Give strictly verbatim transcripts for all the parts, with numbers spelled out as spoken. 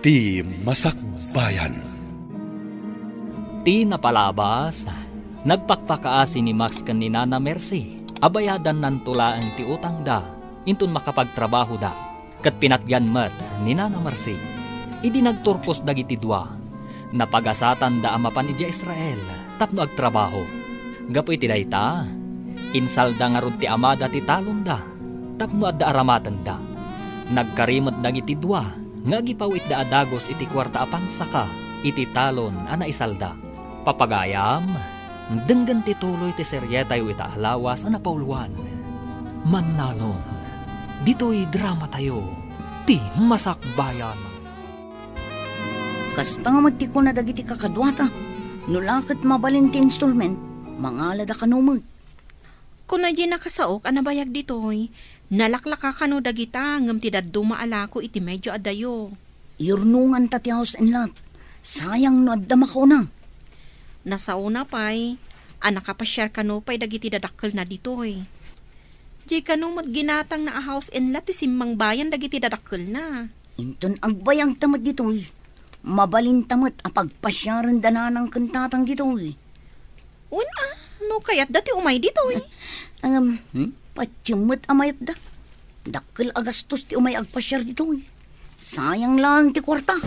Ti Masakbayan. Ti napalabas, nagpakpakaasi ni Max ken ni Nana Mercy a bayadannanto laeng ti utangda inton makapagtrabahoda, ket pinatgan met ni Nana Mercy. Idi nagturpos dagiti dua, napagasatanda a mapan idiay Israel tapno agtrabaho. Gapu iti dayta, insalda ngarud ti amada ti talonda tapno adda aramatenda. Nagkari met dagiti dua nga agipaw-itda a dagus iti kuarta a pangsaka iti talon a naisalda. Papagayam, denggen ti tuloy ti serietayo ita a lawas a napauluan. Mannalong, ditoy dramatayo, Ti Masakbayan. Kasta met ti kuna dagiti kakaduata, no la ket mabalin ti installment, mangalada kano met. Kuna diay nakasaok a nabayag ditoy, nalaklaka kano dagita ngem ti dadduma a lako iti medio a dayo. Iyurnonganta ti house and lot. Sayang no adda makauna. Nasaona pay a nakapasiar kano pay dagiti dadakkelna ditoy. Diay kano met ginatangna a house and lot ti simmangbayan dagiti dadakkelna. Inton agbayagta met ditoy, mabalinta met a pagpasiarenda nanang ken tatang ditoy. Wen a, no kayatda ti umay ditoy. Ngem, hmm? Patiem met a mayatda. Dakkel a gastos ti umay agpasiar ditoy. Sayang laeng ti kuarta.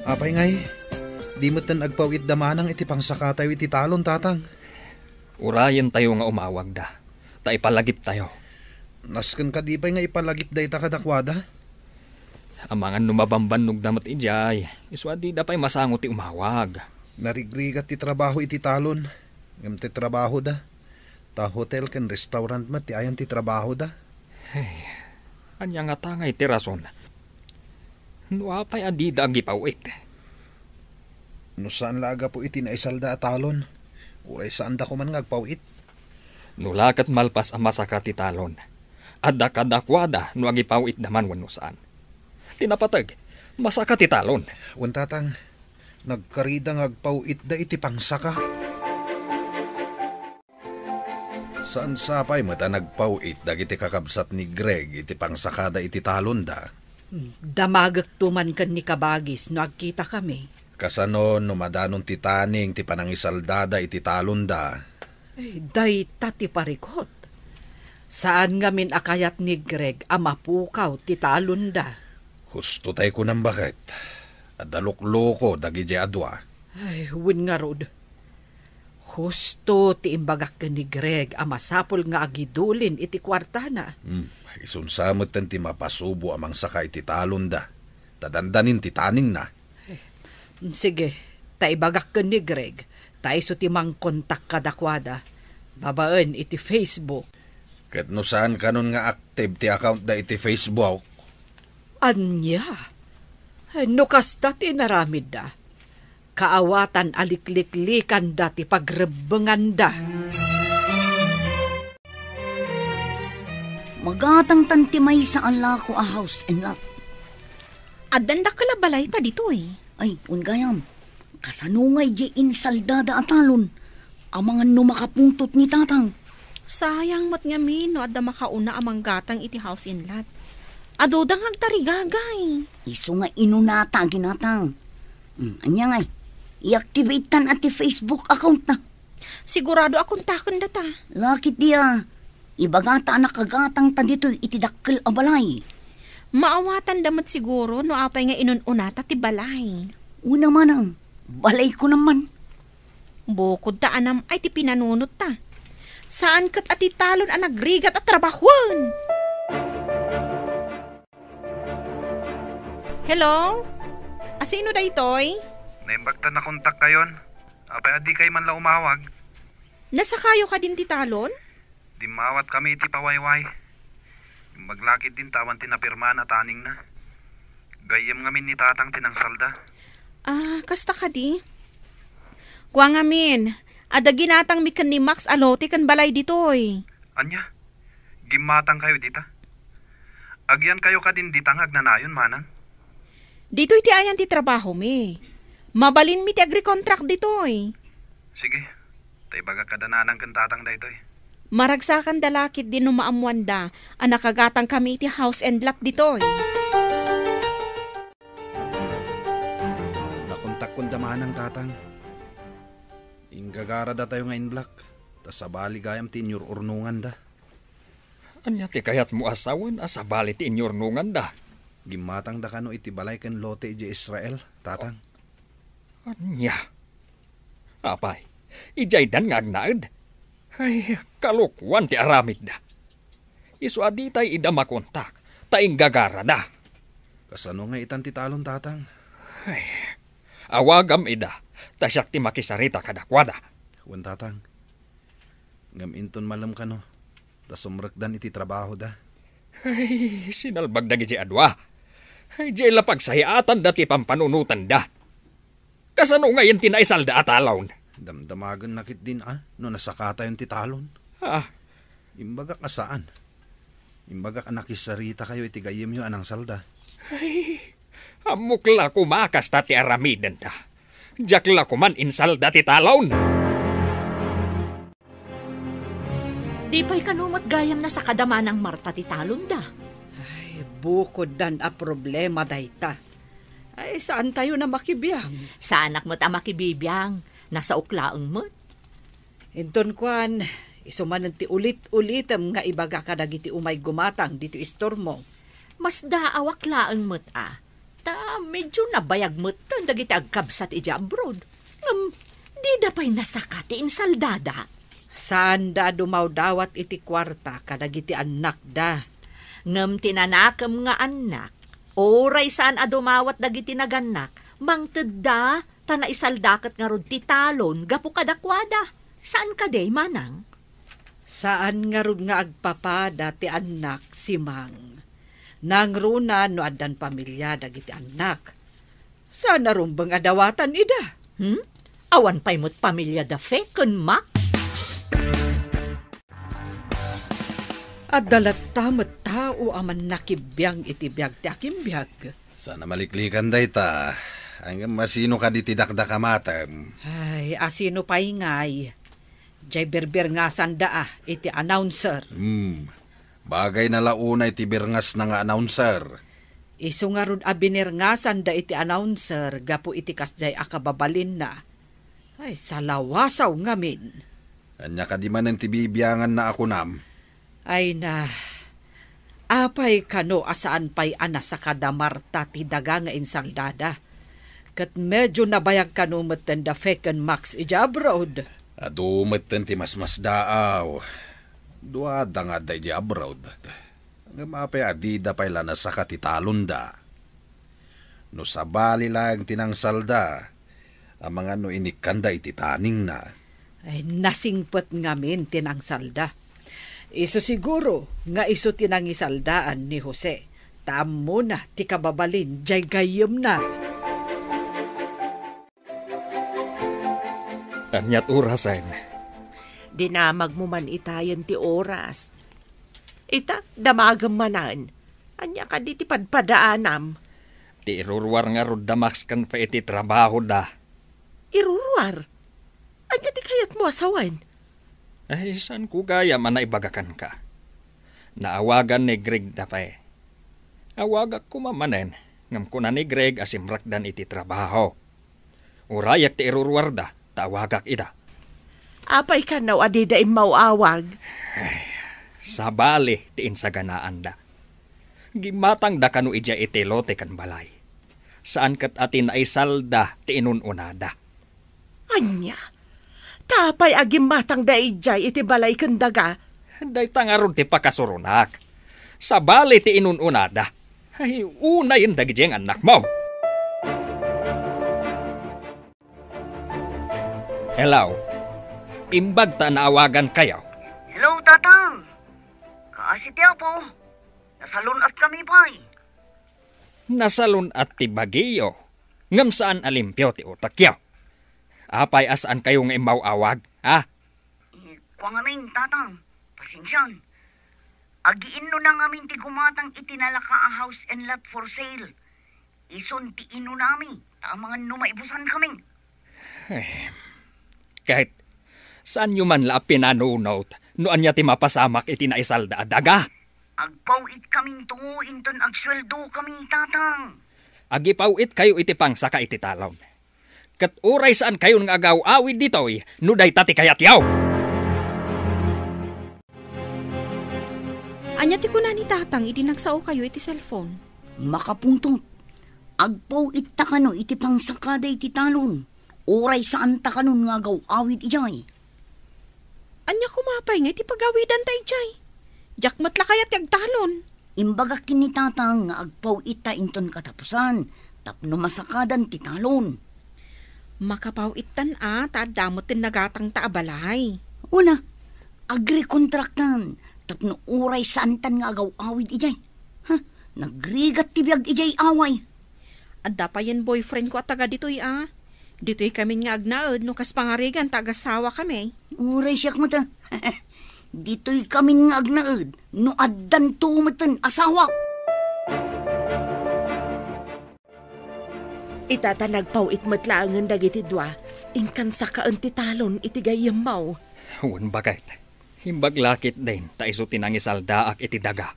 Apay ngay, di metten agpaw-itda manang iti pangsakatayo iti talon, tatang? Urayentayo nga umawagda, ta ipalagiptayo. Nasken kadi pay nga ipalagip dayta kadakuada? Amangan no mabambannogda met idiay, isu a dida pay masango ti umawag. Narigrigat ti trabaho iti talon, ngem ti trabahoda, ta hotel ken restaurant met ti ayan ti trabahoda. Hey, ania ngata ngay ti rason? No apay a dida agipaw-it? No saan la a gapu iti naisalda a talon, uray saanda koman nga agpaw-it. No la ket malpas a masaka ti talon, adda kadakuada no agipaw-itda man wenno saan. Ti napateg, masaka ti talon. Wen, tatang, nagkarida nga agpaw-itda iti pangsaka. Saan sapay met a nagpaw-it dagiti kakabsat ni Greg iti pangsakada iti talonda? Damagekto man ken ni Kabagis no agkitakami. Kasano no madanon ti taning ti panangisaldada iti talonda? Eh, dayta ti parikut. Saan ngamin a kayat ni Greg a mapukaw ti talonda. Husto tay kunam, baket. Adda lukloko dagidiay a dua. Ay, wen ngarud. Husto ti imbagak ken ni Greg a masapul nga agidulin iti kuartana. Hmm, isunsa metten ti mapasubo a mangsaka iti talonda, ta dandanin ti taningna. Sige, ta ibagak ken ni Greg, ta isu ti mangkontak kadakuada, babaen iti Facebook. Ket no saan kanon nga active ti accountda iti Facebook? Ania? No kasta ti inaramidda, kaawatan a likliklikanda ti pagrebbenganda. Magatangtan ti maysa a lako a house and lot. Addan dakkel a balay ta ditoy. Ay, wen gayam. Kasano ngay diay insaldada a talon? Amangan no makapungtot ni tatang. Sayang met ngamin no adda makauna a manggatang iti house and lot. Aduda nga agtarigagay. Isu nga inunata a ginatang. Hmm, ania ngay? I-activate-tan a ti Facebook account na. Sigurado a kontakendata. Lakit dia. Ibagata a nakagatangta ditoy iti dakkel a balay. Maawatanda met siguro no apay nga inun-unata ti balay. Una manang, balayko naman. Bukod ta anam ay ti pinanunotta. Saan ket a ti talon a nagrigat a trabahoen. Hello? Asino daytoy? Naimbag ta nakontakkayon. Apay a dikay man la umawag? Nasakayo kadin ti talon? Dimmawat kami iti pawayway. Imbag lakit din ta awan ti napirmaan a taningna. Gayyem ngamin ni tatang ti nangsalda. Ah, kasta kadi? Kua ngamin, adda ginatangmi ken ni Max a lote ken balay ditoy. Ania? Gimmatangkayo dita? Agyankayo kadin dita nga agnanayon, manang? Ditoy ti ayan ti trabahomi. Mabalinmi ti agrecontract ditoy. Sige, ta ibagak kada nanang ken tatang daytoy. Maragsakanda la ketdi no maammoanda a nakagatangkami iti house and lot ditoy. Nakontakkon da manang, Tatang. Inggagarada tayo nga inblak, ta sabali gayam ti inyur-urnonganda. Ania ti kayatmo a sawen a sabali ti inyurnonganda? Gimmatangda kano iti balay ken lote idiay Israel, Tatang. Ania? Apay, idiaydan nga agnaed? Ay, kalokuan ti aramidda. Isu a ditay ida makontak, ta inggagarada. Kasano nga itan ti talon, Tatang? Ay, awagam ida, ta siak ti makisarita kadakuada. Wen, Tatang. Ngem inton malem kano, ta sumrekdan iti trabahoda. Ay, sinalbag dagiti adua. Ay, diay la pagsayaatanda ti pampanunotanda. Kasano ngayen ti naisalda a talon? Damdamagenna ketdin a no nasakatayon ti talon. Ah. Imbagak a saan. Imbagak a nakisarita kayo iti gayyemyo a nangsalda. Ay, ammok la koma a kasta ti aramidenda. Diak la koman insalda ti talon. Di pay kano met gayam nasakada manang Marta ti talonda? Ay, bukoddan a problema dayta. Ay, saantayon a makibiang. Saanak met a makibibiang. Nasaok laeng met. Inton kuan, isu manen ti ulit-ulitem nga ibaga kadagiti umay gumatang ditoy istormo. Masdaawak laeng met a. Ta medyo nabayag metten dagiti agkabsat idiay abroad. Ngem, dida pay nasaka ti insaldada. Saanda a dumawdawat iti kuarta kadagiti annakda. Ngem ti nanakem nga annak, uray saan a dumawat dagiti nagannak, mangtedda ta naisalda ket ngarud ti talon gapu kadakuada. Saan kadi, manang? Saan ngarud nga agpapada ti annak, Simang. Nangruna no addan pamilia dagiti annak. Saan a rumbeng a dawatan ida. Hmm? Awan pay met pamilia da Fe ken Max? Adda latta met tao a mannakibiang iti biag ti akimbiag. Saan a maliklikan dayta. Ngem asino kadi ti dakdakamatem? Ay, asino pay ngay? Jay birbirngasanda a iti announcer. Hmm. Bagayna la unay ti birngasna nga announcer. Isu ngarud a binirngasanda iti announcer gapu iti kasjay a kababalinna. Ay, salawasaw ngamin. Ania kadi manen ti bibianganna a kunam? Ay na, apay kano a saan pay a nasakada Marta ti daga nga insaldada? Ket medyo nabayag kano metten da Fe ken Max idiay abroad. Adu metten ti masmasdaaw. Duada nga adda idiay abroad. Ngem apay a dida pay la nasaka ti talonda? No sabali laeng ti nangsalda, amangan no inikkanda iti taningna. Ay, nasingpet ngamin ti nangsalda. Isu siguro nga isu ti nangisaldaan ni Jose, ta ammona ti kababalin jay gayyemna. Aniat orasen? Dinamagmo man itayen ti oras. Ita, damagem manen. Ania kadi ti padpadaanam? Ti iruruar ngarud da Max ken Fe iti trabahoda. Iruruar? Ania ti kayatmo a sawen? Ay, saanko gayam a naibaga kenka. Naawagan ni Greg da Fe. Awagak koma manen, ngem kuna ni Greg a simrekdan iti trabaho. Urayak ti iruruarda, ta awagak ida. Apay kano a dida immaw-awag? Ay, sabali ti insaganaanda. Gimmatangda kano idiay iti lote ken balay. Saan ket a ti naisalda ti inun-unada. Ania? Ta apay a gimmatangda idiay iti balay ken daga? Dayta ngarud ti pakasuronak. Sabali ti inun-unada. Ay, unayen dagiti nga annakmo. Hello. Imbag ta naawagankayo. Hello, Tatang. Kaasi ti Apo. Nasalun-atkami pay. Nasalun-at ti bagiyo, ngem saan a limpio ti utekyo. Apay a saankayo nga immaw-awag, ha? Eh, kua ngamin, Tatang, pasensian. Agiinnuna ngamin ti gumatang iti nalaka a house and lot for sale. Isun ti inunami, ta amangan no maibusankami. Eh, ket saanyo man la a pinanunot No ania ti mapasamak iti naisalda a daga? Agpaw-itkaminto inton agsueldokami, Tatang. Agipaw-itkayo iti pangsaka iti talon. Ket uray saankayon nga agaw-awid ditoy no dayta ti kayatyo. Ania ti kuna ni Tatang idi nagsaokayo iti cellphone? Makapungtot. Agpaw-itta kano iti pangsakada iti talon. Uray saanta kanon nga agaw-awid idiay. Ania koma pay nga iti pagawidanta idiay? Diak met la kayat ti agtalon. Imbagak ken ni Tatang nga agpaw-itta inton katapusan tapno masakadan ti talon. Makapaw-ittan a, ta adda met ti nagatangta a balay. Una, agrekontraktan tapno uray saantan nga agaw-awid idiay. Ha, nagrigat ti biag idiay away. Adda payen boyfriend ko a taga ditoy a. Ditoy kamin nga agnaed no kas pangarigan ta agasawakami. Uray siak met a. Ditoy kamin nga agnaed no addanto meten asawa. Ita ta nagpaw-it met laengen dagiti dua, inkan sakaen ti talon iti gayyemmo. Wen baket. Imbag la ketdin ta isu ti nangisaldaak iti daga.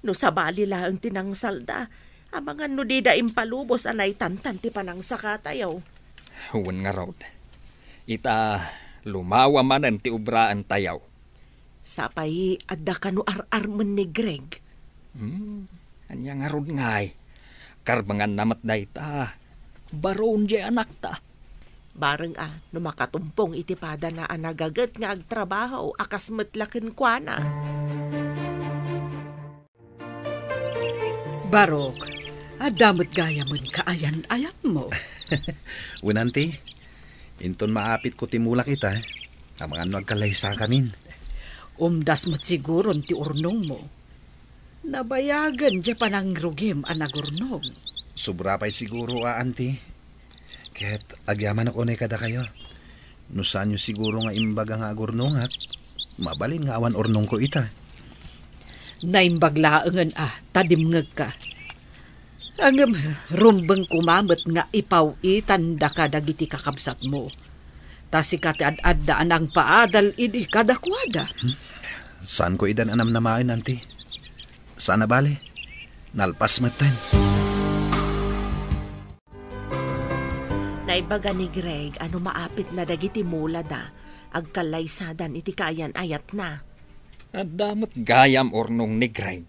No sabali laeng ti nangsalda, amangan no dida impalubos a naitantan ti panangsakatayo. Wen ngarud, ita lumawa manen ti obraentayo. Sapay adda kano ar-armen ni Greg? Hmm, ania ngarud ngay? Karbenganna met dayta. Baron diay anakta. Bareng a, no makatumpong iti padana a nagaget nga agtrabaho a kas met la kenkuana. Barok, adda met gayamen kaayan-ayatmo. Wen, Auntie, inton maapitko ti mulak ita, amangan no agkallaysakamin. Umdas met siguron ti urnongmo. Nabayagen diay panangrugim a nagurnong. Sobra pay siguro a, Auntie. Ket agyamanak unay kadakayo. No saanyo siguro nga imbaga nga agurnongak, mabalin nga awan urnongko ita. Naimbag laengen a ta dimngegka. Ngem rumbeng koma met nga ipaw-itandaka dagiti kakabsatmo. Ta sika ti ad-adda a nangpaadal idi kadakuada. Hmm? Saanko idan a namnamaen, Auntie. Saan a bale. Nalpas metten. Naibaga ni Greg a no maapitna dagiti mulada, agkallaysadan iti kaayan-ayatna. Adda met gayam urnong ni Greg.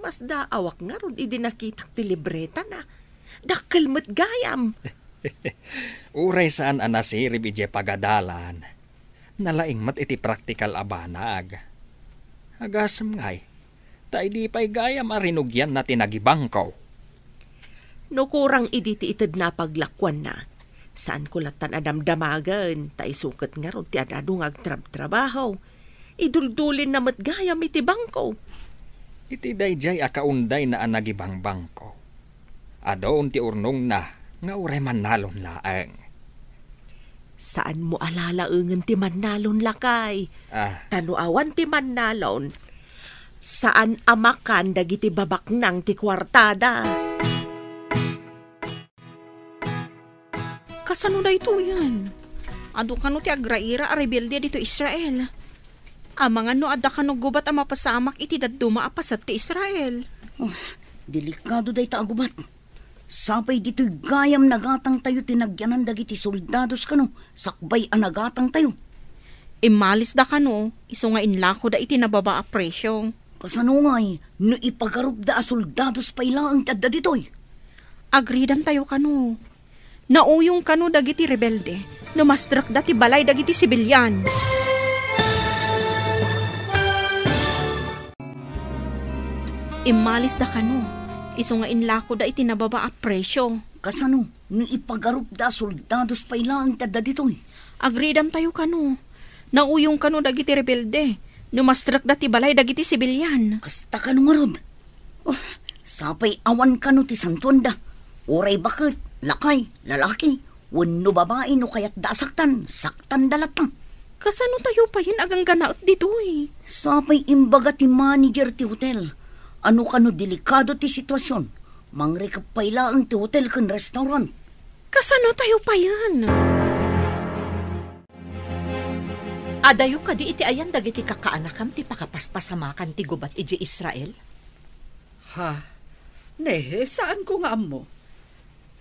Masdaawak ngarud idi nakitak ti libretana. Dakkel met gayam. Uray saan a nasirib idiay pagadalan, nalaing met iti praktikal a banag. Agasem ngay, ta idi pay gayam a rinugianna ti nagibangko. No kurang idi ti itedna a paglakuanna, saanko lattan a damdamagen, ta isu ket ngarud ti ad-adu nga agtrabtrabaho. Iduldulinna met gayam iti bangko. Iti daydiay a kaundayna a nagibangbangko, adun ti urnongna nga uray mannalon laeng. Saanmo a lalaengen ti mannalon, lakay. Ah. Ta no awan ti mannalon, saan a makan dagiti babaknang ti kuartada. Kasano daytoyen? Adu kano ti agraira a rebelde ditoy Israel. Amangan no adda kano gubat a mapasamak iti dadduma a paset ti Israel. Oh, delikado dayta a gubat. Sapay ditoy gayam nagatangtayo ti nagyanan dagiti soldados kano sakbay a nagatangtayo. Immalisda kano, isu nga inlakoda iti nababa a presio. Kasano ngay no ipagarupda a soldados pay laeng ti adda ditoy? Agridantayo kano. Nauyong kano dagiti rebelde no mastrekda ti balay dagiti sibilian. Immalisda kano, isu nga inlakoda iti nababa a presio. Kasano no ipagarupda a soldados pay laeng ti adda ditoy? Agridamtayo kano. Nauyong kano dagiti rebelde no mastrekda ti balay dagiti sibilian. Kasta kano ngarud. Oh, sapay awan kano ti santuanda. Uray baket, lakay, lalaki, wenno babai no kayatda a saktan, saktanda latta. Kasano tayo payen agangganaet ditoy? Sapay imbaga ti manager ti hotel a no kano delikado ti situasion, mangrikep pay laeng ti hotel ken restaurant. Kasano tayo payen? Adayo kadi iti ayan dagiti kakaanakam ti pakapaspasamakan ti gubat idiay Israel? Ha? Ne, saanko nga ammo.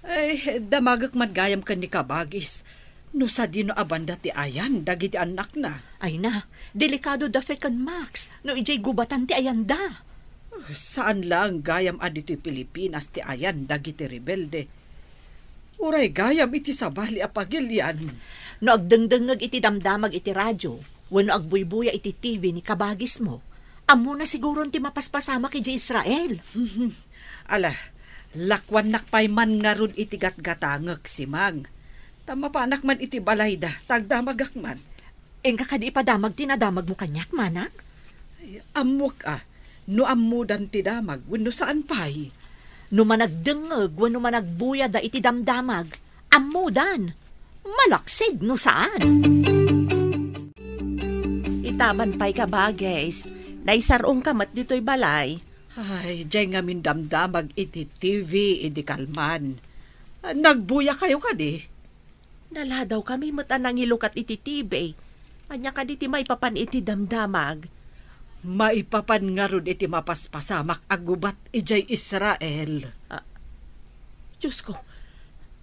Ay, damagek man gayam ken ni Kabagis no sadino a banda ti ayan dagiti annakna. Ay na, delikado da Fe ken Max no idiay gubatan ti ayanda. Saan laeng gayam a ditoy Pilipinas ti ayan dagiti rebelde. Uray gayam iti sabali a pagilian. No agdengdengngeg iti damdamag iti radio wenno agbuybuya iti T V ni kabagismo, ammona siguron ti mapaspasamak idiay Israel. Ala, lakuannak pay man ngarud iti gatgatangek, Simang. Ta mapanak man iti balayda, ta agdamagak man. Inka kadi ipadamag ti nadamagmo kaniak, manang? Ay, ammok a, no ammodan ti damag wenno saan pay. No managdengngeg wenno managbuyada iti damdamag, ammodan. Malaksid no saan. Itaman pay, kabagis, naisar-ongka met ditoy balay. Ay, diay ngamin damdamag iti T V idi kalman. Nagbuyakayo kadi? Naladawkami met a nangilukat iti T V. Ania kadi ti maipapan iti damdamag? Maipapan ngarud iti mapaspasamak a gubat idiay Israel. Ah, Diosko,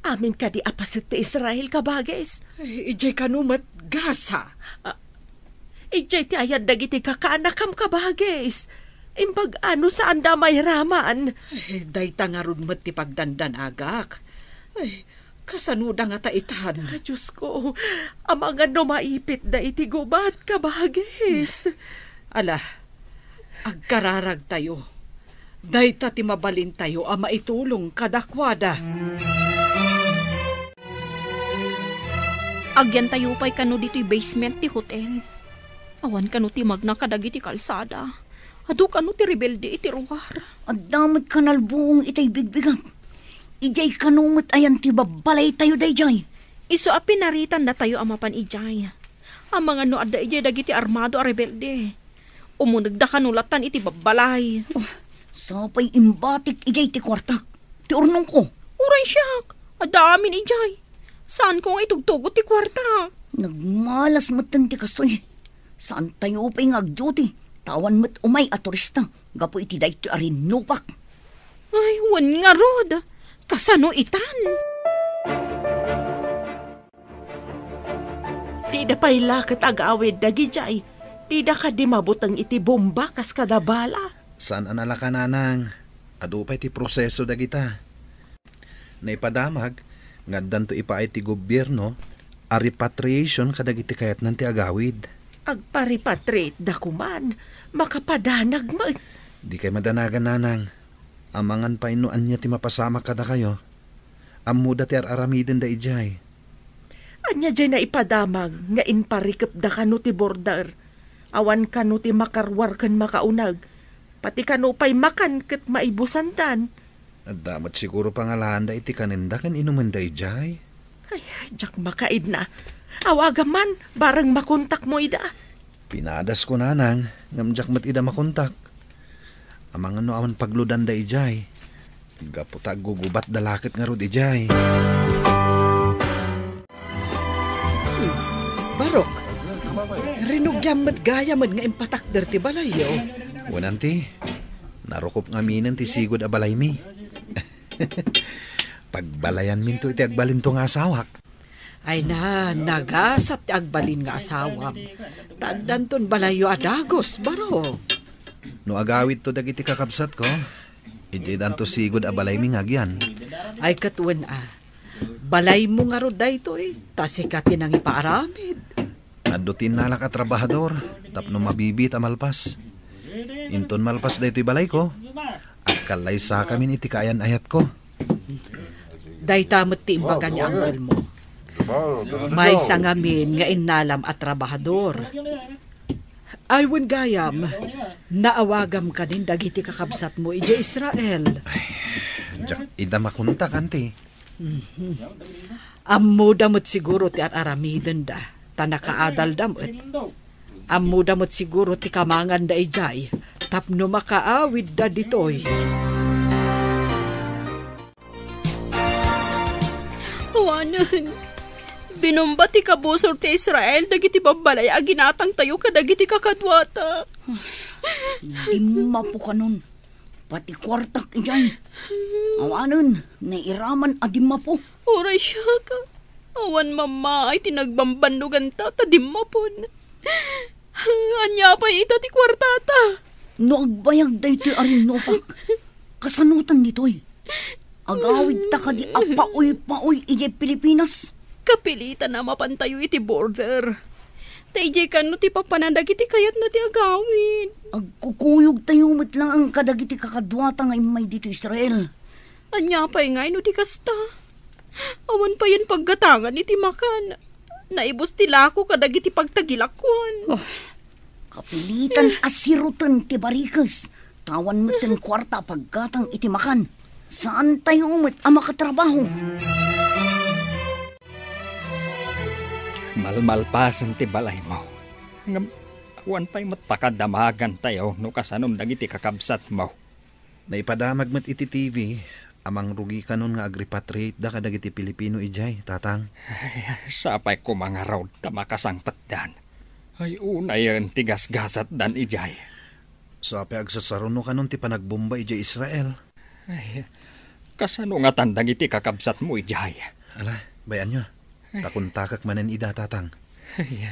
amin kadi a paset ti Israel, kabagis? Ay, idiay kano met Gaza. Ah, idiay ti ayan dagiti kakaanakam, kabagis. Imbag a no saanda a mairaman. Ay, dayta ngarud met ti pagdandanagak. Ay, kasanoda ngata itan? Ah, Diosko, amangan no maipitda iti gubat, kabagis. Ala, agkararagtayo. Dayta ti mabalintayo a maitulong kadakuada. Agyantayo pay kano ditoy basement ti hotel. Awan kano ti magna kadagiti kalsada. Adu kano ti rebelde iti ruar. Adda met kanalbuong itay bigbigak. Idiay kano met ayan ti babbalaytayo daydiay. Isu a pinaritannatayo a mapan idiay. Amangan no adda idiay dagiti armado a rebelde. Umunegda kano latan iti babbalay. Oh, sapay imbatik idiay ti kuartak. Ti urnongko. Uray siak, adda amin idiay. Saanko nga itugtugot ti kuarta. Nagmalas metten ti kastoy. Saantayo pay nga agduty, ta awan met umay a turista gapu iti daytoy a rinnupak. Ay, wen ngarud. Kasano itan? Dida pay la ket agawid dagidiay. Dida kadi mabuteng iti bomba kas kada bala. Saan a nalaka, nanang. Adu pay ti proseso dagita. Naipadamag nga addanto ipaay ti gobierno a repatriation kadagiti kayatnan ti agawid. Agpa-repatriate da koman, makapadanag met. Dikay madanagan, nanang. Amangan pay no ania ti mapasamak kadakayo. Ammoda ti ar-aramidenda idiay. Ania diay naipadamag nga imparikepda kano ti border? Awan kano ti makaruar ken makauneg. Pati kano pay makan ket maibusandan. Adda met siguro pangalaanda iti kanenda ken inumenda idiay. Ay, diak makaidna. Awagam man, bareng makontakmo ida. Pinadasko, nanang, ngem diak met ida makontak. Amangan no awan pagludanda idiay. Gapu ta aggugubatda la ket ngarud idiay. Hmm, Barok, rinugiam met gayamen nga impatakder ti balayyo. Wen, anti, narukop ngaminen ti sigud a balaymi. Pagbalayanminto iti agbalinto nga asawak. Ay na, nagasat ti agbalin nga asawam. Ta addanton balayyo a dagus, Barok. No agawidto dagiti kakabsatko, idiay danto sigud a balaymi nga agyan. Ay, ket wen a, balaymo ngarud daytoy, ta sika ti nangipaaramid. Adda ti innalak a trabahador tapno mabibiit a malpas. Inton malpas daytoy balayko, agkallaysakamin iti kaayan-ayatko. Dayta met ti imbaga ni uncle mo. Maysa ngamin nga innalam a trabahador. Ay, wen gayam, naawagam kadin dagiti kakabsatmo idiay Israel. Ay, diak ida makontak, anti. Mhm. Ammoda met siguro ti ar-aramidenda, ta nakaadalda met. Ammoda met siguro ti kamanganda idiay tapno makaawidda ditoy. Awanen, Binumba ti kabusor ti Israel dagiti babbalay a ginatangtayo kadagiti kakaduata. Dimmapo kanon. Pati kuartak idiay. Awanen, nairaman a dimmapo. Uray siak, awan mammaay ti nagbambannoganta ta dimmapon. Ania pay ita ti kuartata? No agbayag daytoy a rinnupak, kasanotan ditoy? Agawidta kadi a paoy-paoy idiay Pilipinas? Kapilitan a mapantayo iti border. Ta idiay kano ti papanan dagiti kayatna ti agawid. Agkukuyogtayo met laeng kadagiti kakaduata nga immay ditoy Israel. Ania pay ngay no di kasta? Awan payen paggatangan iti makan. Naibus ti lako kadagiti pagtagilakuan. Oh, kapilitan a siroten ti barikes. Awan met ti kuarta a paggatang iti makan. Saantayo met a makatrabaho. Malmalpasen ti balaymo. Ngem, awan pay met pakadamagantayo no kasanon dagiti kakabsatmo. Naipadamag met iti T V a mangrugi kanon nga agrepatriateda kadagiti Pilipino idiay, Tatang. Ay, sapay koma ngarud ta makasangpetdan. Ay, unayen ti gasgasatdan idiay. Sapay agsasaruno kanon ti panagbomba idiay Israel. Ay, kasano ngatan dagiti kakabsatmo idiay? Ala, bay-anyo. Ta kontakek manen ida, Tatang. Ay,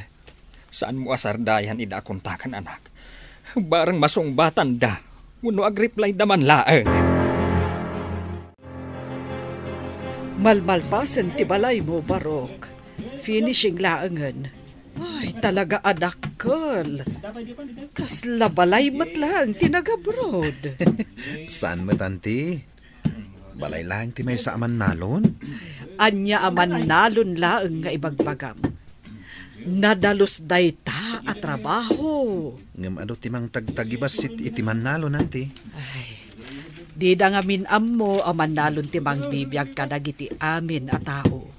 saanmo a sardayan ida a kontaken, anak. Bareng masungbatanda, wenno agreplayda man laeng. Malmalpasen ti balaymo, Barok. Finishing laengen. Ay, talaga a dakkel. Kasla balay met laeng ti nag-abroad. Saan met, Auntie? Balay laeng ti maysa a mannalon? Ania a mannalon laeng nga ibagbagam? Nadalus dayta a trabaho. Ngem adu ti mangtagtagibassit iti mannalon, Auntie. Ay, dida ngamin ammo a mannalon ti mangbibiag kadagiti amin a tao.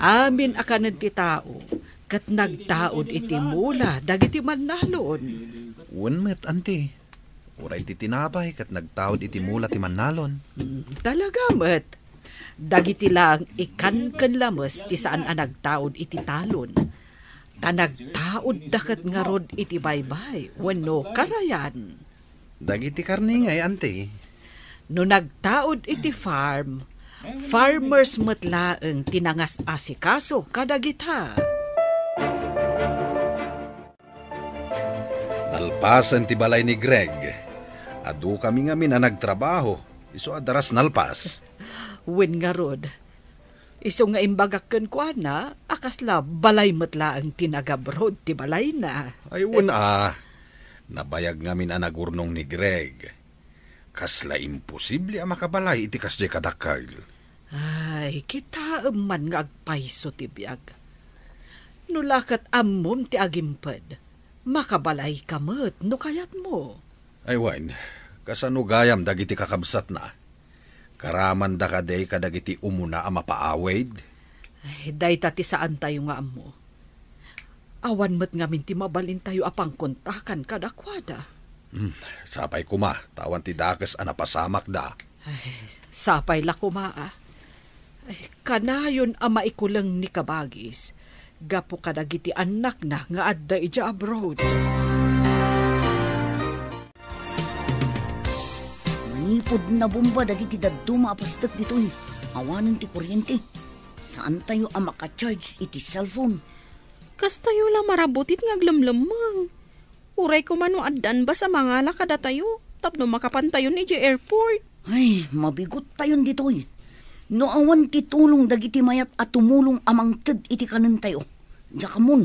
Amin a kanen ti tao, ket nagtaud iti mula dagiti mannalon. Wen met, Auntie. Uray ti tinapay ket nagtaud iti mula ti mannalon. Hmm, talaga met. Dagiti laeng ikan ken lames ti saan a nagtaud iti talon. Ta nagtaudda ket ngarud iti baybay wenno karayan. Dagiti karne ngay, Auntie? No nagtaud iti farm, farmers met laeng ti nangas-asikaso kadagita. Nalpasen ti balay ni Greg. Adukami ngamin a nagtrabaho, isu a daras nalpas. Wen ngarud, isu nga imbagak kenkuana a kasla balay met laeng ti nag-abroad ti balayna. Ay, wen a, nabayag ngamin a nagurnong ni Greg. Kasla imposible a makabalay iti kasdiay kadakkel. Ay, kitaem man nga agpayso ti biag. No la ket ammom ti agimped, makabalayka met no kayatmo. Ay wen, kasano gayam dagiti kakabsatna? Karamanda kadi kadagiti umuna a mapaawid? Ay, dayta ti saantayo nga ammo. Awan met ngamin ti mabalintayo a pangkontakan kadakuada. Hmm, sapay koma, ta awan ti dakes a napasamakda. Ay, sapay la koma, a. Ay, kanayon a maikuleng ni kabagis gapu kadagiti annakna nga adda idiay abroad. Manipud nabomba dagiti dadduma a pastek ditoy, awanen ti kuryente. Saantayo a maka-charge iti cellphone. Kastayo la marabutit nga aglemlemmeng. Uray koma no addan bus a mangala kadatayo tapno makapantayon idiay airport. Ay, mabigottayon ditoy. No awan ti tulong dagiti mayat a tumulong a mangted iti kanentayo, diak ammon.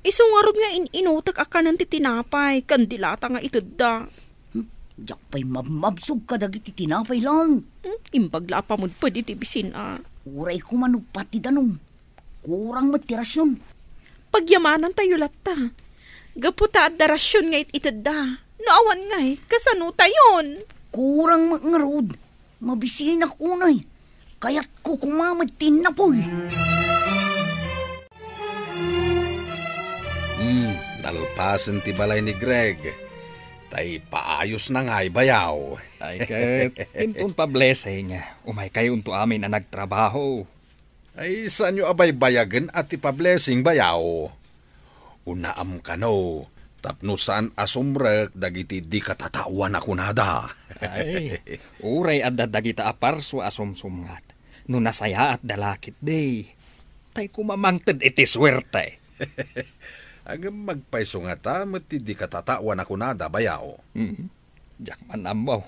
Isu ngarud nga in-inutek a kanen ti tinapay ken dilata nga itedda. Hmm, diak pay mabmabsog kadagiti tinapay laeng. Hmm, imbag la a pamedped iti bisin a. Uray koma no pati danum. Kurang met ti rasion. Pagyamanantayo latta. Gapu ta adda rasion nga it-itedda. No awan ngay, kasano tayon? Kurang met ngarud. Mabisinak unay. Kayatko koma met ti napoy. Hmm, nalpasen ti balay ni Greg. Tay paayos na ngay bayaw. Ay, ket, inton pa-blessing, umaykayonto amin a nagtrabaho. Ay, saanyo a baybayagen a ti pa-blessing, bayaw? Unaam kano, tapno saan a sumrek dagiti di katataoan a kunada. Ay, uray adda dagita a parsua a sumsumngat, no nasayaatda la ketdi, tay koma mangted iti suerte. Ngem agpayso ngata met ti di katataoan a kunada, bayaw? Hmm, diak man ammo.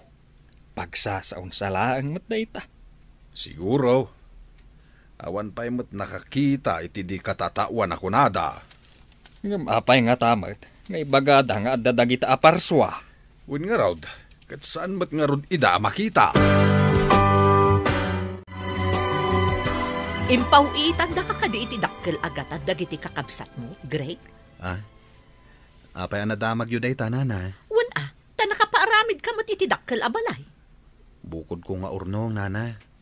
Pagsasaonsa laeng met dayta. Siguro. Awan pay met nakakita iti di katataoan a kunada. Ngem apay ngata met nga ibagada nga adda dagita a parsua? Wen ngarud, ket saan met ngarud ida a makita. Impaw-itandaka kadi iti dakkel a gatad dagiti kakabsatmo, Greg? Ah? Apay a nadamagyo dayta, nana? Wen a, ta nakapaaramidka met iti dakkel a balay. Bukodko nga urnong, nana.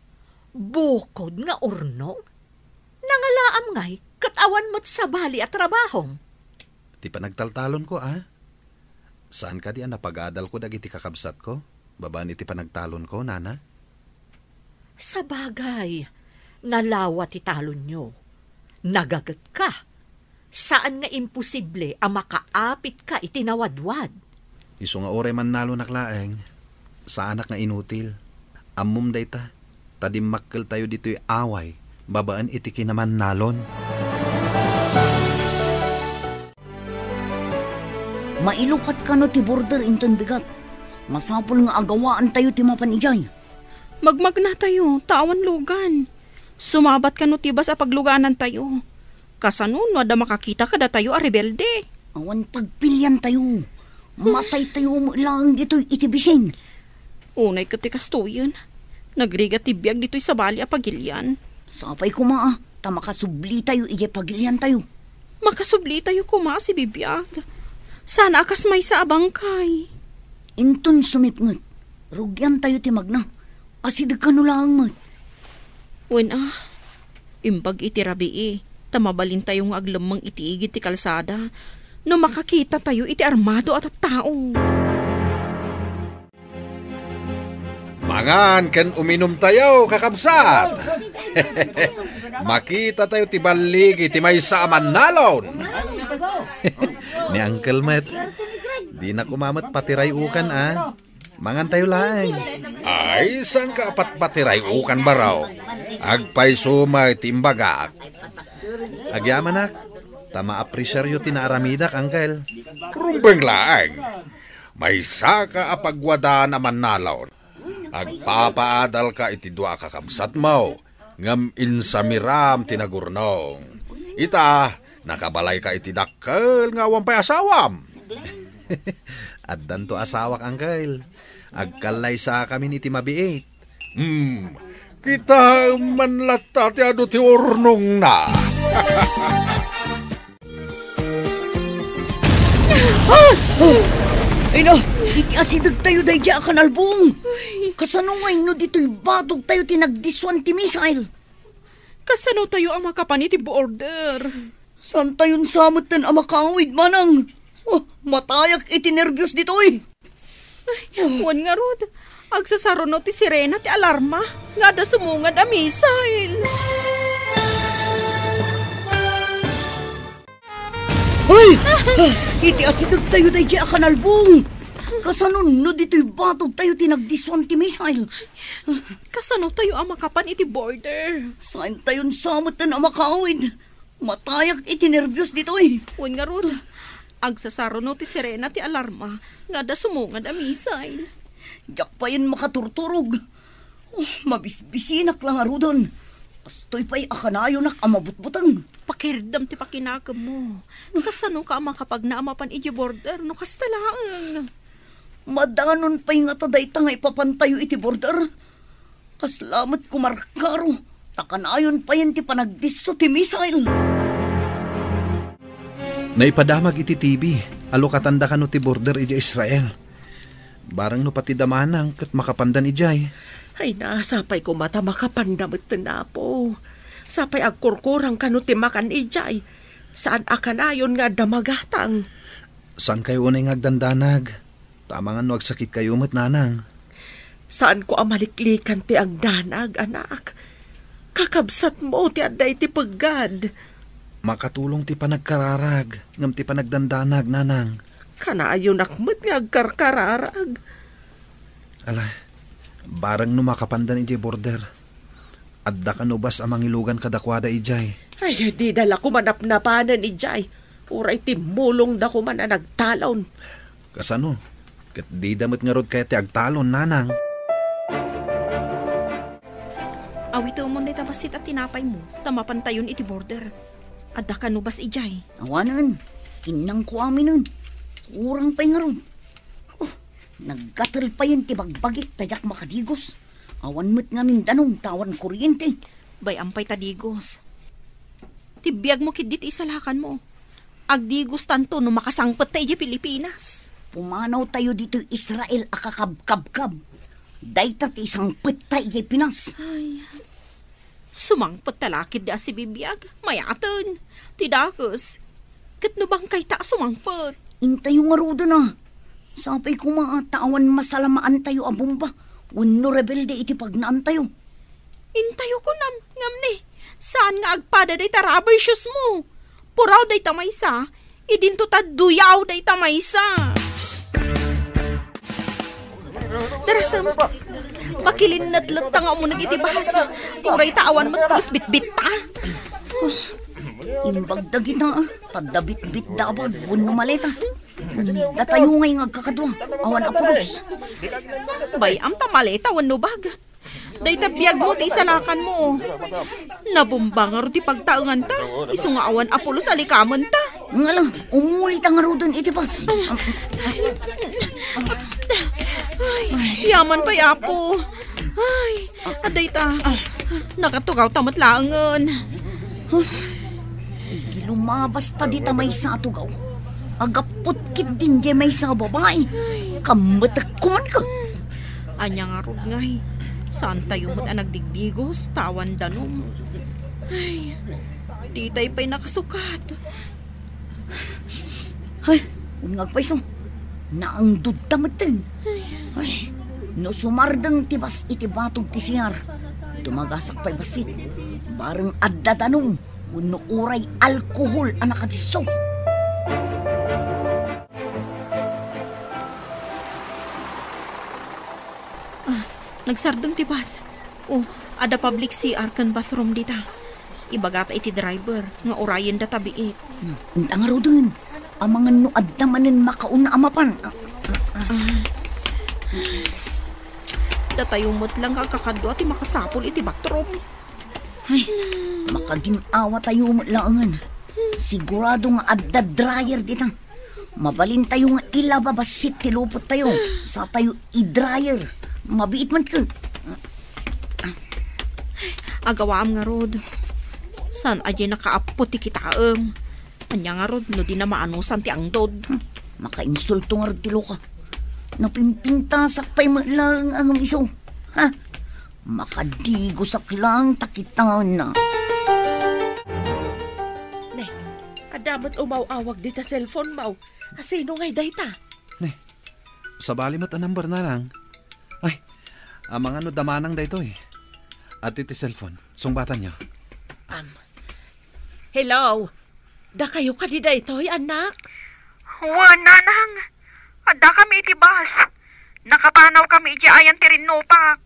Bukod nga urnong? Nangalaam ngay, ket awan met sabali a trabahom. Ti panagtaltalonko, a? Saan kadi a napagadalko dagiti kakabsatko babaen iti panagtalonko, nana? Sabagay, nalawa ti talonyo. Nagagetka. Saan nga imposible a makaapitka iti nawadwad. Isu nga uray mannalonak laeng, saanak nga inutil. Ammom dayta, ta dimmakkeltayo ditoy away babaen iti kinamannalon. Mailukat kano ti border inton bigat. Masapul nga agawaantayo ti mapan idiay. Magmagnatayo, ta awan lugan. Sumabat kano ti bas a paglugaanantayo. Kasano no adda makakita kadatayo a rebelde? Awan pagpiliantayo. Mataytayo met laeng ditoy iti bisin. Unay ket ti kastoyen. Nagrigat ti biag ditoy sabali a pagilian. Sapay koma a, ta makasublitayo idiay pagiliantayo. Makasublitayo koma a sibibiag. Sana a kas maysa a bangkay. Inton sumipnget, rugiantayo ti magna. Asideg kano laeng met. Wen a, imbag iti rabii, ta mabalintayo nga aglemmeng iti igid ti kalsada no makakitatayo iti armado a tattao. Mangan ken uminumtayo, kakabsat! Makitatayo ti balligi ti maysa a mannalon. Ni Uncle met, dina koma met patiray-ukan, a. Mangantayo laeng. Ay, saanka a patpatiray-ukan, baro? Agpayso met ti imbagak. Agyamanak, ta maapresiaryo ti naaramidak, Uncle. Rumbeng laeng. Maysaka a pagwadaan a mannalon. Agpapaadalka iti dua a kakabsatmo, ngem insamiram ti nagurnong. Ita, nakabalayka iti dakkel nga awan pay asawam. Addanto asawak, Uncle. Agkallaysakamin iti mabiit. Hmm, kitaem man latta ti adu ti urnongna. Ah! Oh! Ay na, iti asidegtayo daydiay a kanalbong. Ay. Kasano ngay no ditoy batogtayo ti nagdissuan ti missile? Kasano tayo a makapan iti border? Saantayon sa metten a makaawid, manang? Oh, matayak iti nerbios ditoy. Ay, wen ngarud, agsasaruno ti sirena ti alarma nga adda sumungad a missile. Ay! Ah, iti asidegtayo daydiay a kanalbong. Kasano no ditoy batogtayo ti nagdissuan ti missile? Kasano tayo a makapan iti border? Saantayon sa metten a makaawid. Matayak iti nerbios ditoy. Wen ngarud, agsasaruno ti sirena ti alarma nga adda sumungad a missile. Diak payen makaturturog. Oh, mabisbisinak la ngaruden. Kastoy pay a kanayonak a mabutbuteng. Pakirdem ti pakinakemmo. Kasanoka a makapagna a mapan idiay border no kasta laeng? Madanon pay ngata dayta nga ipapantayo iti border. Kasla met kumarkaro, ta kanayon payen ti panagdisso ti missile. Naipadamag iti T V, alukatanda kano ti border idiay Israel. Barang no pati da manang ket makapandan idiay. Ay na, sapay koma ta makapanda metten, Apo. Sapay agkurkurang kano ti makan idiay. Saan a kanayon nga adda magatang. Saankayo unay nga agdandanag? Ta amangan no agsakitkayo met, nanang. Saanko a maliklikan ti agdanag, anak. Kakabsatmo ti adda iti peggad. Makatulong ti panagkararag, ngem ti panagdandanag, nanang. Kanayonak met nga agkarkararag. Ala, bareng no makapandan idiay border. Adda kan ubas a mangilugan kadakuada idiay. Ay, dida la koma napnapanen idiay. Uray timmulongda koma a nagtalon. Kasano? Ket dida met ngarud kayat ti agtalon, nanang. Awitemon dayta bassit a tinapaymo, ta mapantayon iti border. Adda kan ubas idiay. Awanen, innangko aminen. Kurang pay ngarud. Oh, naggatel payen ti bagbagik ta diak makadigos. Awan met ngamin danum ta awan kuryente. Bay-am pay ta digos. Ti biagmo ketdi ti isalakanmo. Agdigostanto no makasangpetta idiay Pilipinas. Pumanawtayo ditoy Israel a kakabkabkab. Dayta ti isangpetta idiay Pinas. Ay, sumangpet ta la ketdi a sibibiag, mayaten. Ti dakes. Ket no bangkayta a sumangpet. Intayo ngaruden a. Sapay koma ta awan masalamaantayo a bomba wenno rebelde iti pagnaantayo. Intayo kunam, ngem ni, saan nga agpada dayta rubber shoes mo? Puraw dayta maysa, idinto ta duyaw dayta maysa. Darasem, makilinnetletta nga umuneg iti bus. Uray ta awan met pulos bitbitta. Imbag dagita, ta adda bitbit da a bag wenno maleta. Datayo ngay nga agkakadua, awan a pulos. Bay-am ta maleta wenno bag. Dayta biagmo ti isalakanmo. Nabomba ngarud ti pagtaenganta, isu nga awan a pulos a likamenta. Ngala, umulita ngaruden iti bus. Ay, yaman pay, Apo. Ay, adda ita. Nakatugawta met laengen. Huh? Idi lumabasta dita maysa a tugaw, agappot ketdin diay maysa a babai. Kammetek koman ket. Ania ngarud ngay? Saantayo met a nagdigdigos ta awan danum. Ay, ditay pay nakasukat. Ay, unngag pay isu. Naangdodta metten. Ay, no sumardeng ti bus iti batog ti C R, dumagasak pay bassit. Bareng adda danum wenno uray alkohol a nakadisso. Ah, nagsardeng ti bus. Oh, adda public C R ken bathroom dita. Ibagata iti driver nga urayenda ta biit. Hmm, inta ngaruden. Amangan no adda manen makauna a mapan. Ah, ah, ah. Datayo met lang nga agkakadua ti makasapul iti bathroom. Ay, makagin-awatayo met laengen. Sigurado nga adda dryer dita. Mabalintayo nga ilaba bassit ti lupottayo. Satayo i-dryer. Mabiit man ket. Agawaam ngarud. Saan a diay nakaappo ti kitaem? Ania ngarud no dina maanusan ti angdod? Hmm, makainsulto ngarud ti loka. Napimpintasak pay met laeng a ngem isu. Ha? Makadigosak laeng ta kitana. Ne, adda met umaw-awag dita cellphone mo. Asino ngay dayta? Ne, sabali met a number, nanang. Ay, amangan no da manang daytoy. Adtoy ti cellphone. Sungbatanyo. Am. Hello. Dakayo kadi daytoy, anak? Wen, nanang. Addakami iti bus. Nakapanawkami idiay ayan ti rinnupak.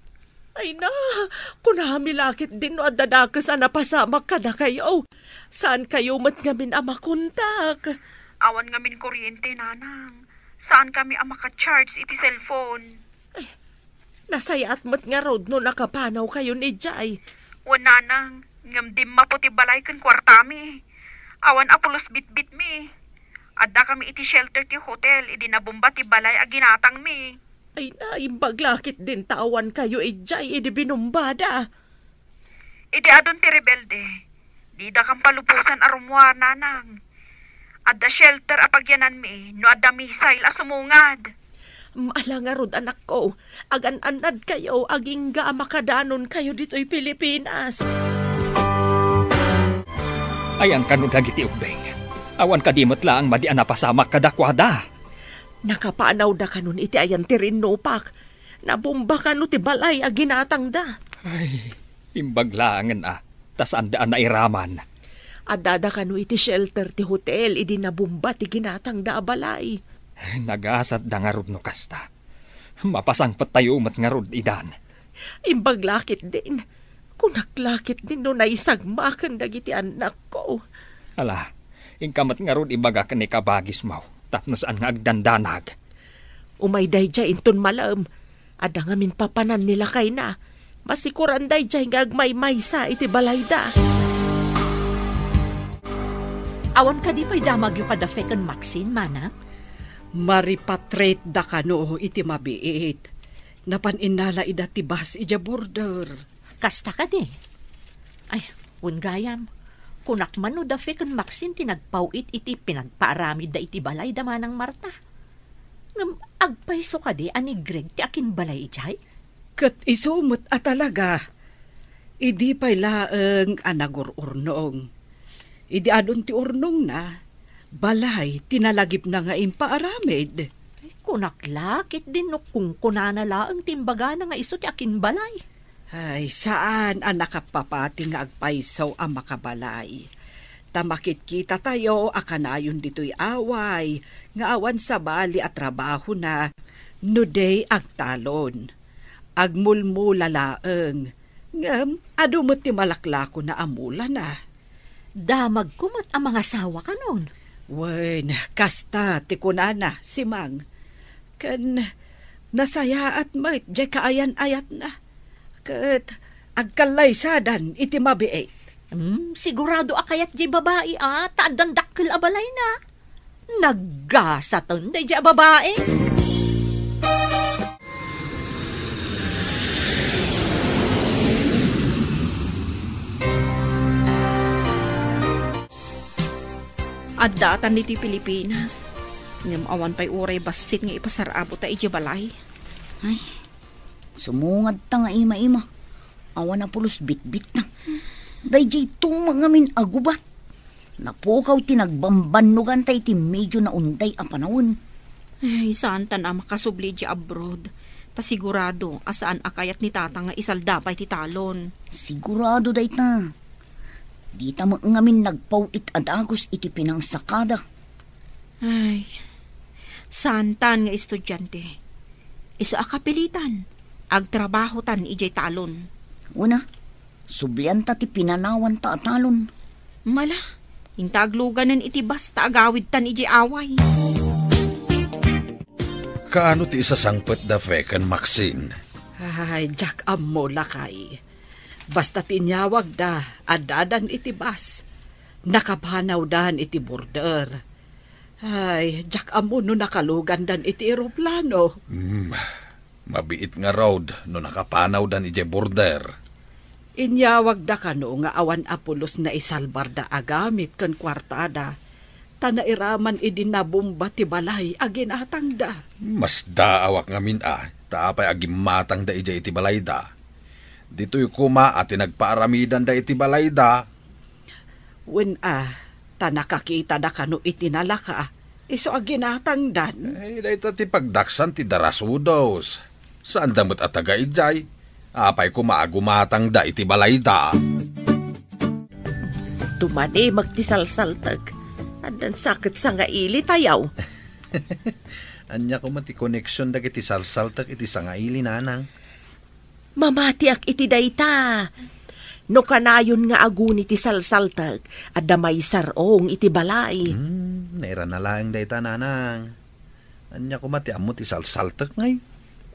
Ay na, kunami la ketdin no adda dakes a napasamak kadakayo. Saankayo met ngamin a makontak? Awan ngamin kuryente, nanang. Saankami a maka-charge iti cellphone. Ay, nasayaat met ngarud no nakapanawkayon idiay. Wen, nanang, ngem dimmapo ti balay ken kuartami. Awan a pulos bitbitmi. Addakami iti shelter ti hotel idi nabomba ti balay a ginatangmi. Ay, naimbag la ketdin ta awankayo idiay idi binumbada. Idi adun ti rebelde, didakam palubosan a rummuar, nanang. Adda shelter a pagyananmi no adda missile a sumungad. Mm, ala ngarud, anakko, agan-annadkayo agingga a makadanonkayo ditoy Pilipinas. Ayan kano dagiti ubbing? Awan kadi met laeng madi a napasamak kadakuada? Nakapanawda kanon iti ayan ti rinnupak? Nabomba kano ti balay a ginatangda? Ay, imbag laengen a. ta saanda a nairaman. Addada kano iti shelter ti hotel idi nabomba ti ginatangda a balay. Nagasatda ngarud no kasta. Mapasangpettayo met ngarud idan. Imbag la ketdin. Kunak la ketdin no naisagmaken dagiti annakko. Ala, inka met ngarud ibagak ni kabagismo tapno saan nga agdandanag. Umay daydiay inton malem. Adda ngamin papanan ni lakayna. Masikuran daydiay nga agmaymaysa iti balayda. Awan kadi pay damagyo kada Fek ken Maxine, Manang? Maripatriate da kano iti mabiit. Napan innala ida ti bus idiay border. Kasta kadi? Ay, wen gayam, kunak man no da Fe ken Maxine ti nagpaw-it iti pinagpaaramidda iti balay da Manang Marta. Ngem agpayso kadi a ni Greg ti akinbalay idiay? Ket isu met a talaga. Idi pay laeng a nagur-urnong. Idi adun ti urnongna, balay ti nalagipna nga impaaramid. Kunak la ketdin no kunkunana laeng ti imbagana nga isu ti akinbalay. Ay, saan a nakapapati nga agpayso a makabalay. Ta makitkitatayo a kanayon ditoy away nga awan sabali a trabahona no di agtalon. Agmulmula laeng, ngem adu met ti malaklakona a mulana. Damagko met a mangasawa kanon. Wen, kasta ti kunana, Simang. Ken nasayaat met diay kaayan-ayatna. Ket agkallaysadan iti mabiit. Hmm, sigurado a kayat diay babai a ta addan dakkel a balayna. Naggasaten daydiay a babai. Addaatan ditoy Pilipinas. Ngem awan pay uray bassit nga ipasar-abota idiay balay. Ay, sumungad ta nga ima-ima. Awan a pulos bitbitna. Daydiay tumang ngamin a gubat. Napukaw ti nagbambannoganta iti medyo naunday a panawen. Ay, saantan a makasubli idiay abroad. Ta sigurado a saan a kayat ni Tatang nga isalda pay ti talon. Sigurado dayta. Dita met ngamin nagpaw-it a dagus iti pinangsakada. Ay, saantan nga estudiante. Isu a kapilitan, agtrabahotan idiay talon. Una, sublianta ti pinanawanta a talon. Mala, inta agluganen iti bus ta agawidtan idiay away. Kaano ti isasangpet da Fe ken Maxine? Ay, diak ammo, lakay. Basta ti inyawagda, addadan iti bus. Nakapanawdan iti border. Ay, diak ammo no nakalugandan iti eroplano. Hmm, mabiit ngarud no nakapanawdan idiay border. Inyawagda kano nga awan a pulos naisalbarda a gamit ken kuartada, ta nairaman idi nabomba ti balay a ginatangda. Masdaawak ngamin a, ta apay a gimmatangda idiay iti balayda. Ditoy koma a ti nagpaaramidanda iti balayda. Wen a, ta nakakitada kano iti nalaka, isu a ginatangdan. Ay, dayta ti pagdaksan ti darasudos. Saanda met a taga idiay. Apay koma a gumatangda iti balayda. Dumadimek ti salsaltek. Addan sa ket sangaili tayaw. Ania koma ti koneksion dagiti salsaltek iti sangaili, nanang? Mamatiak iti dayta. No kanayon nga aguni ti salsaltek, adda maisar-ong iti balay. Hmm, nairana laeng dayta, nanang. Ania koma ti ammo ti salsaltek, ngay?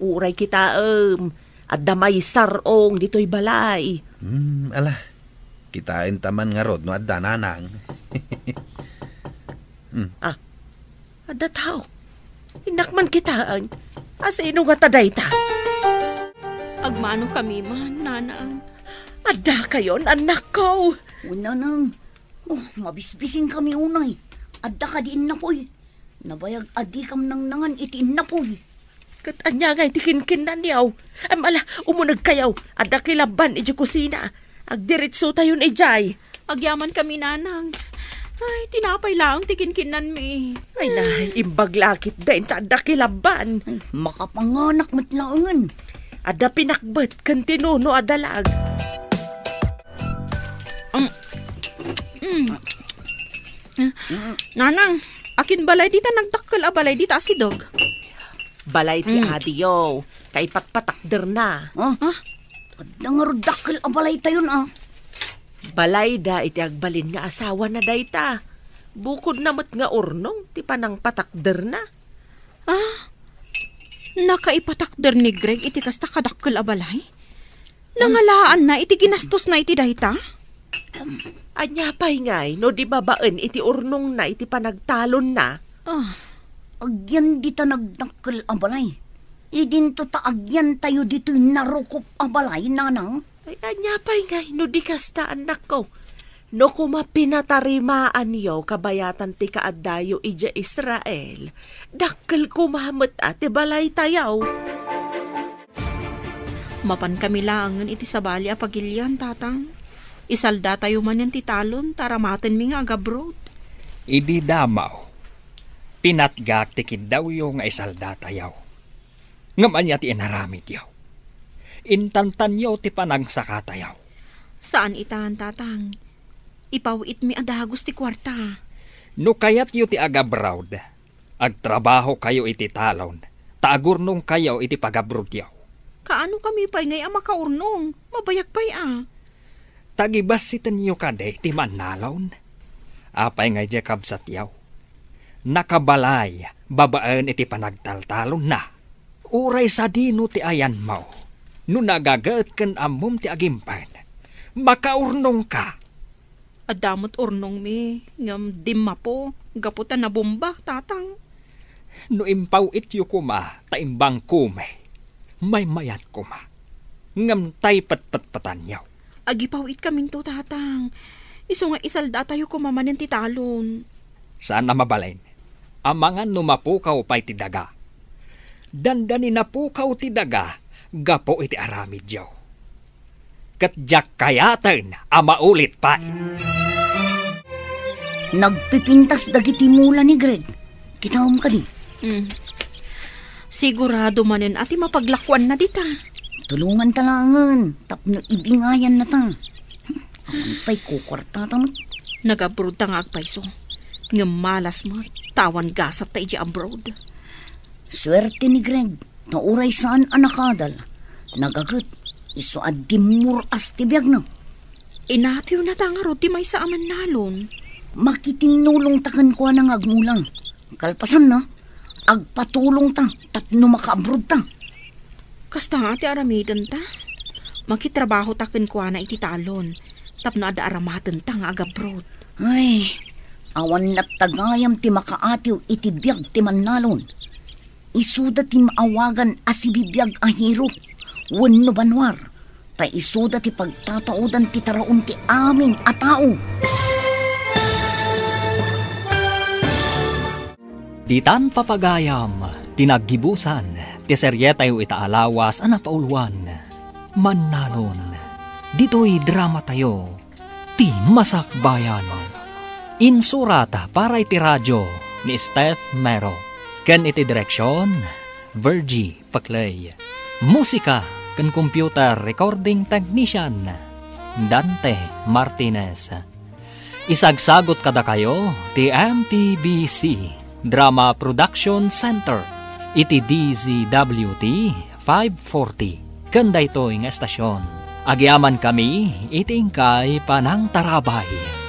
Uray kitaem, adda maisar-ong ditoy balay. Hmm, ala. Kitaenta man ngarud no adda, nanang. Hmm. Ah, adda tao. Innak man kitaen. Asino ngata dayta? Agmano kami man, nanang. Adda kayon, annakko. O, nanang. Oh, mabisbising kami unay. Adda kadi innapoy? Nabayag a dikam nangnangan iti innapoy. Ket ania ngay ti kinkinnanyo? Em, ala, umunegkayo. Adda kilabban idiay kusina. Agdiretsotayon idiay. Agyaman kami, nanang. Ay, tinapay laeng ti kinkinnanmi. Ay, nay, imbag la ketdin ta adda kilabban. Ay, makapanganak met laengen. Adda pinakbet ken ti nuno a dalag. Nanang, akin balay dita nagdakkel a balay dita a sideg? Balay ti Mm. adiyo, kaipatpatakderna. Ah, Ah? Adda ngarud dakkel a balaytayon, ah. Balayda iti agbalin nga asawana dayta. Bukodna met nga urnong ti panangpatakderna. Ah, nakaipatakder ni Greg iti kasta kadakkel a balay? Nangalaanna iti ginastosna iti dayta? Ania pay ngay no di babaen iti urnongna iti panagtalonna? Ah. Agyan dita nagdakkel a balay. Idinto ta agyantayo ditoy narukop a balay, nanang. Ay, ania pay ngay no di kasta, annakko? No kuma pinatarimaanyo kabayatan ti kaaddayo idiay Israel, dakkel kuma met a ti balaytayo. Mapankami laengen iti sabali a pagilian, Tatang. Isaldatayo manen ti talon ta aramatenmi nga agabroad. Idi damaw, pinatgak ti kiddawyo nga isaldatayo. Ngem ania ti inaramidyo? Intantanyo ti panangsakatayo. Saan itan, Tatang. Ipaw-itmi a dagus ti kuarta. No kayatyo ti agabroad, agtrabahokayo iti talon, ta agurnongkayo iti pagabroadyo. Kaano kami pay ngay a makaurnong? Mabayag pay a. Tagibassitenyo kadi ti mannalon? Apay ngay diay kabsatyo? Nakabalay babaen iti panagtaltalonna. Uray sadino ti ayanmo, no nagaget ken ammom ti agimpen, makaurnongka. Adda met urnongmi, ngem dimmapo, gapu ta nabomba, Tatang. No impaw-ityo koma, ta imbangkomi, maymayat koma. Ngem tay petpetpetanyo. Agipaw-itkaminto, Tatang. Isu nga isaldatayo koma manen ti talon. Saan a mabalin. Amangan no mapukaw pay ti daga. Dandani napukaw ti daga gapu iti aramidyo. Ket diak kayaten a maulit pay. Nagpipintas dagiti mula ni Greg. Kitaem kadi? Mm. Sigurado manen a ti mapaglakuanna dita. Tulonganta laengen tapno ibingayannata. Awan pay kukuartata met. Nagabroadta nga agpayso. Ngem malas met, ta awan gasatta idiay abroad. Suerte ni Greg, ta uray saan a nakadal, nagaget, isu a dimmur-as ti biagna. Inatiwnata ngarud ti maysa a mannalon. Makitinnulongta kenkuana nga agmula. Kalpasanna, agpatulongta tapno makaabroadta. Kasta nga ti aramidenta. Makitrabahota kenkuana iti talon tapno adda aramatenta nga agabroad. Ay, awan latta gayam ti makaatiw iti biag ti mannalon. Isuda ti maawagan a sibibiag a hero wenno banwar, ta isuda ti pagtataodan ti taraon ti amin a tao. Ditan papagayam ti naggibusan ti serietayo ita a lawas a napauluan, Mannalon. Ditoy dramatayo, Ti Masakbayan. Insurat para iti radio ni Steph Mero. Ken iti direksyon, Virgie Paclay. Musika ken computer recording technician, Dante Martinez. Isagsagot kadakayo ti M P B C Drama Production Center iti D Z W T five forty ken daytoy nga estasion. Agyamankami iti inkay panangtarabay.